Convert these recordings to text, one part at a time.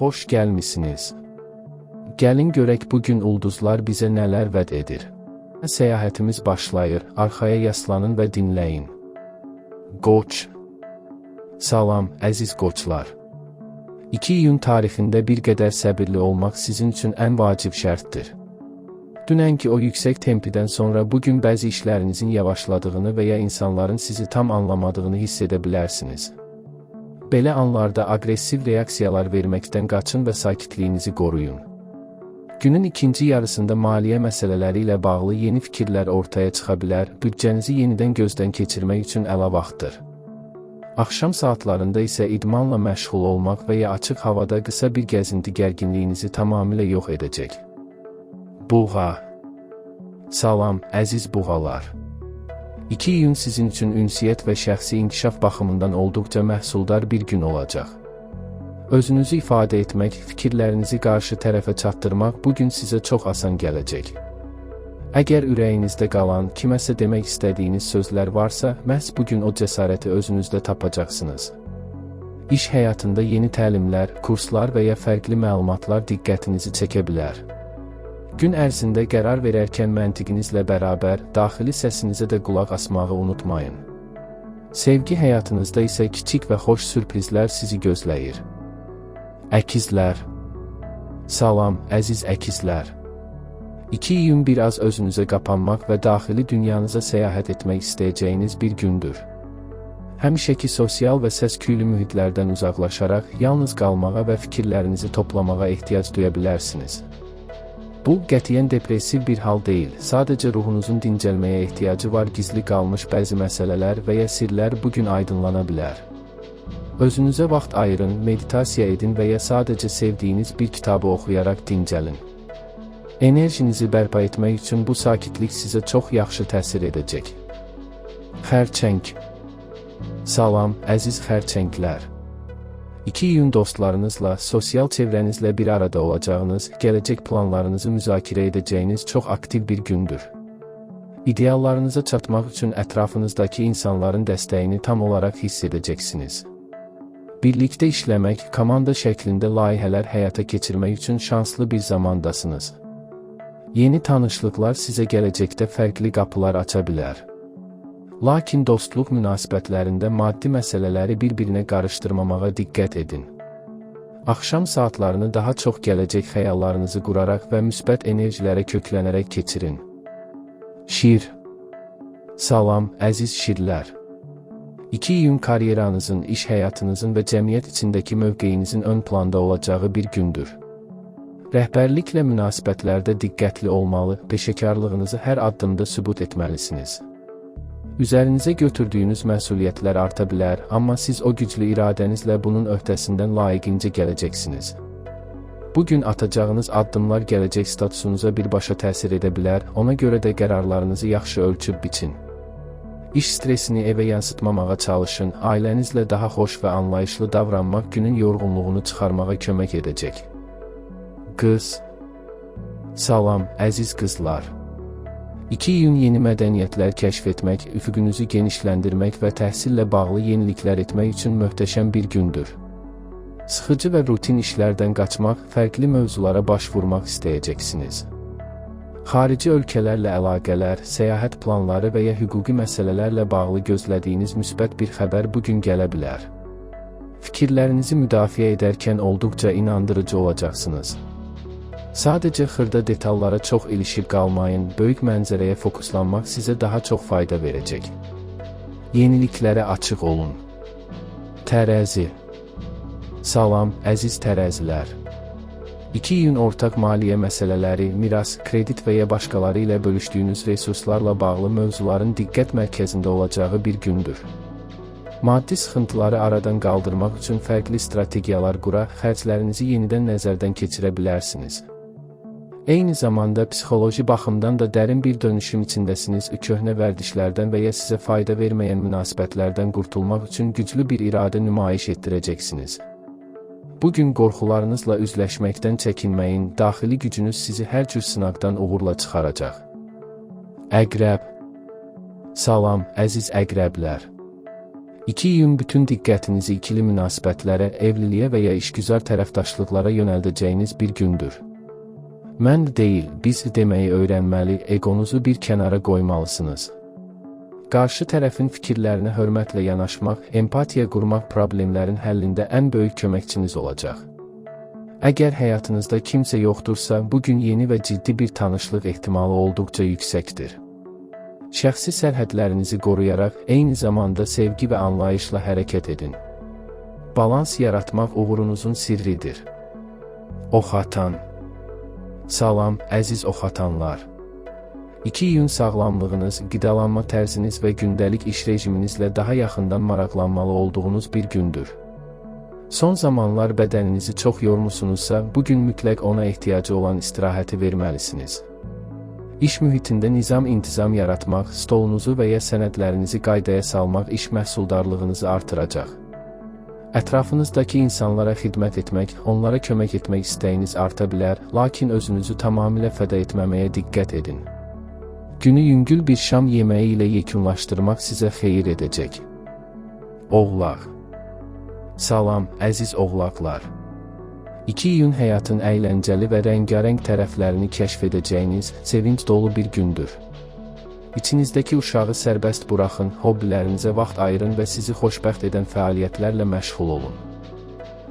Xoş gəlmisiniz. Gəlin görək bu gün ulduzlar bizə nələr vəd edir. Səyahətimiz başlayır. Arxaya yaslanın və dinləyin. Qoç. Salam, əziz qoçlar. 2 iyun tarixində bir qədər səbirli olmaq sizin üçün ən vacib şərtdir. Dünənki o yüksək tempidən sonra bu gün bəzi işlərinizin yavaşladığını və ya insanların sizi tam anlamadığını hiss edə bilərsiniz. Belə anlarda aqressiv reaksiyalar verməkdən qaçın və sakitliyinizi qoruyun. Günün ikinci yarısında maliyyə məsələləri ilə bağlı yeni fikirlər ortaya çıxa bilər, büdcənizi yenidən gözdən keçirmək üçün əla vaxtdır. Axşam saatlarında isə idmanla məşğul olmaq və ya açıq havada qısa bir gəzinti gərginliyinizi tamamilə yox edəcək. Buğa. Salam, əziz buğalar. 2 iyun sizin üçün ünsiyyət və şəxsi inkişaf baxımından olduqca məhsuldar bir gün olacaq. Özünüzü ifadə etmək, fikirlərinizi qarşı tərəfə çatdırmaq bu gün sizə çox asan gələcək. Əgər ürəyinizdə qalan, kiməsə demək istədiyiniz sözlər varsa, məhz bu gün o cəsarəti özünüzdə tapacaqsınız. İş həyatında yeni təlimlər, kurslar və ya fərqli məlumatlar diqqətinizi çəkə bilər. Gün ərzində qərar verərkən məntiqinizlə bərabər daxili səsinizə də qulaq asmağı unutmayın. Sevgi həyatınızda isə kiçik və xoş sürprizlər sizi gözləyir. Əkizlər. Salam, əziz əkizlər. 2 iyun biraz özünüzə qapanmaq və daxili dünyanıza səyahət etmək istəyəcəyiniz bir gündür. Həmişəki sosial və səs-küylü mühitlərdən uzaqlaşaraq yalnız qalmağa və fikirlərinizi toplamağa ehtiyac duya bilərsiniz. Bu, qətiyyən depressiv bir hal deyil, sadəcə ruhunuzun dincəlməyə ehtiyacı var. Gizli qalmış bəzi məsələlər və ya sirlər bu gün aydınlana bilər. Özünüzə vaxt ayırın, meditasiya edin və ya sadəcə sevdiyiniz bir kitabı oxuyaraq dincəlin. Enerjinizi bərpa etmək üçün bu sakitlik sizə çox yaxşı təsir edəcək. Xərçəng. Salam, əziz xərçənglər. 2 iyun dostlarınızla, sosial çevrənizlə bir arada olacağınız, gələcək planlarınızı müzakirə edəcəyiniz çox aktiv bir gündür. İdeallarınıza çatmaq üçün ətrafınızdakı insanların dəstəyini tam olaraq hiss edəcəksiniz. Birlikdə işləmək, komanda şəklində layihələr həyata keçirmək üçün şanslı bir zamandasınız. Yeni tanışlıqlar sizə gələcəkdə fərqli qapılar aça bilər. Lakin dostluq münasibətlərində maddi məsələləri bir-birinə qarışdırmamağa diqqət edin. Axşam saatlarını daha çox gələcək xəyallarınızı quraraq və müsbət enerjilərə köklənərək keçirin. Şir. Salam, əziz şirlər. 2 iyun karyeranızın, iş həyatınızın və cəmiyyət içindəki mövqeyinizin ön planda olacağı bir gündür. Rəhbərliklə münasibətlərdə diqqətli olmalı, peşəkarlığınızı hər addımda sübut etməlisiniz. Üzərinizə götürdüyünüz məsuliyyətlər arta bilər, amma siz o güclü iradənizlə bunun öhdəsindən layiqincə gələcəksiniz. Bu gün atacağınız addımlar gələcək statusunuza birbaşa təsir edə bilər, ona görə də qərarlarınızı yaxşı ölçüb biçin. İş stresini evə yansıtmamağa çalışın, ailənizlə daha xoş və anlayışlı davranmaq günün yorğunluğunu çıxarmağa kömək edəcək. Qız. Salam, əziz qızlar. 2 iyun yeni mədəniyyətlər kəşf etmək, üfüqünüzü genişləndirmək və təhsillə bağlı yeniliklər etmək üçün möhtəşəm bir gündür. Sıxıcı və rutin işlərdən qaçmaq, fərqli mövzulara baş vurmaq istəyəcəksiniz. Xarici ölkələrlə əlaqələr, səyahət planları və ya hüquqi məsələlərlə bağlı gözlədiyiniz müsbət bir xəbər bu gün gələ bilər. Fikirlərinizi müdafiə edərkən olduqca inandırıcı olacaqsınız. Sadəcə xırda detallara çox ilişib qalmayın, böyük mənzərəyə fokuslanmaq sizə daha çox fayda verəcək. Yeniliklərə açıq olun. Tərəzi. Salam, əziz tərəzilər. 2 iyun ortaq maliyyə məsələləri, miras, kredit və ya başqaları ilə bölüşdüyünüz resurslarla bağlı mövzuların diqqət mərkəzində olacağı bir gündür. Maddi sıxıntıları aradan qaldırmaq üçün fərqli strategiyalar qura, xərclərinizi yenidən nəzərdən keçirə bilərsiniz. Eyni zamanda psixoloji baxımdan da dərin bir dönüşüm içindəsiniz. Köhnə vərdişlərdən və ya sizə fayda verməyən münasibətlərdən qurtulmaq üçün güclü bir iradə nümayiş etdirəcəksiniz. Bu gün qorxularınızla üzləşməkdən çəkinməyin, daxili gücünüz sizi hər cür sınaqdan uğurla çıxaracaq. Əqrəb. Salam, əziz əqrəblər. 2 iyun bütün diqqətinizi ikili münasibətlərə, evliliyə və ya işgüzar tərəfdaşlıqlara yönəldəcəyiniz bir gündür. Mən deyil, biz deməyi öyrənməli, egonuzu bir kənara qoymalısınız. Qarşı tərəfin fikirlərinə hörmətlə yanaşmaq, empatiya qurmaq problemlərin həllində ən böyük köməkçiniz olacaq. Əgər həyatınızda kimsə yoxdursa, bu gün yeni və ciddi bir tanışlıq ehtimalı olduqca yüksəkdir. Şəxsi sərhədlərinizi qoruyaraq, eyni zamanda sevgi və anlayışla hərəkət edin. Balans yaratmaq uğurunuzun sirridir. Oxatan. Salam, əziz oxatanlar. 2 iyun sağlamlığınız, qidalanma tərziniz və gündəlik iş rejiminizlə daha yaxından maraqlanmalı olduğunuz bir gündür. Son zamanlar bədəninizi çox yormusunuzsa, bu gün mütləq ona ehtiyacı olan istirahəti verməlisiniz. İş mühitində nizam-intizam yaratmaq, stolunuzu və ya sənədlərinizi qaydaya salmaq iş məhsuldarlığınızı artıracaq. Ətrafınızdakı insanlara xidmət etmək, onlara kömək etmək istəyiniz arta bilər, lakin özünüzü tamamilə fəda etməməyə diqqət edin. Günü yüngül bir şam yeməyi ilə yekunlaşdırmaq sizə xeyir edəcək. Oğlaq. Salam, əziz oğlaqlar. 2 iyun həyatın əyləncəli və rəngarəng tərəflərini kəşf edəcəyiniz, sevinc dolu bir gündür. İçinizdəki uşağı sərbəst buraxın, hobbilərinizə vaxt ayırın və sizi xoşbəxt edən fəaliyyətlərlə məşğul olun.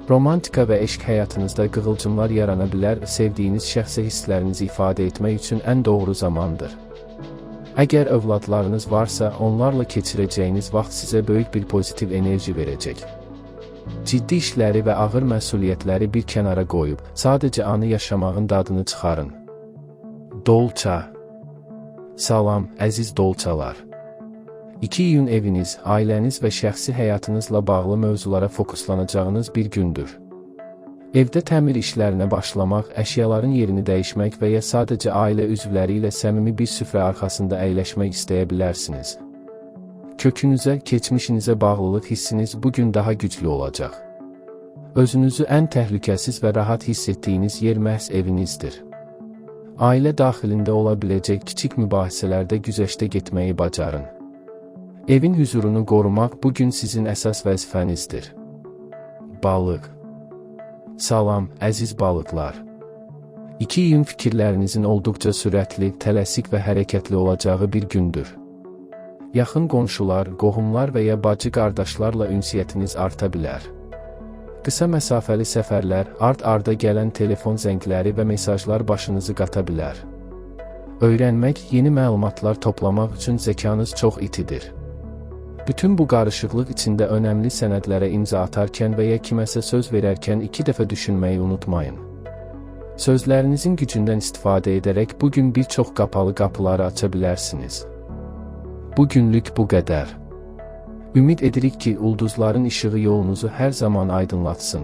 Romantika və eşq həyatınızda qığılcımlar yarana bilər, sevdiyiniz şəxsə hisslərinizi ifadə etmək üçün ən doğru zamandır. Əgər övladlarınız varsa, onlarla keçirəcəyiniz vaxt sizə böyük bir pozitiv enerji verəcək. Ciddi işləri və ağır məsuliyyətləri bir kənara qoyub, sadəcə anı yaşamağın dadını çıxarın. Dolça. Salam, əziz dolçalar. 2 iyun eviniz, ailəniz və şəxsi həyatınızla bağlı mövzulara fokuslanacağınız bir gündür. Evdə təmir işlərinə başlamaq, əşyaların yerini dəyişmək və ya sadəcə ailə üzvləri ilə səmimi bir süfrə arxasında əyləşmək istəyə bilərsiniz. Kökünüzə, keçmişinizə bağlılıq hissiniz bu gün daha güclü olacaq. Özünüzü ən təhlükəsiz və rahat hiss etdiyiniz yer məhz evinizdir. Ailə daxilində ola biləcək kiçik mübahisələrdə güzəştə getməyi bacarın. Evin hüzurunu qorumaq bu gün sizin əsas vəzifənizdir. Balıq. Salam, əziz balıqlar. 2 iyun fikirlərinizin olduqca sürətli, tələsik və hərəkətli olacağı bir gündür. Yaxın qonşular, qohumlar və ya bacı-qardaşlarla ünsiyyətiniz arta bilər. Qısa məsafəli səfərlər, ard-arda gələn telefon zəngləri və mesajlar başınızı qata bilər. Öyrənmək, yeni məlumatlar toplamaq üçün zəkanız çox itidir. Bütün bu qarışıqlıq içində önəmli sənədlərə imza atarkən və ya kiməsə söz verərkən 2 dəfə düşünməyi unutmayın. Sözlərinizin gücündən istifadə edərək bu gün bir çox qapalı qapıları aça bilərsiniz. Bu günlük bu qədər. Ümid edirik ki, ulduzların işığı yolunuzu hər zaman aydınlatsın.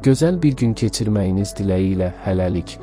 Gözəl bir gün keçirməyiniz diləyi ilə hələlik.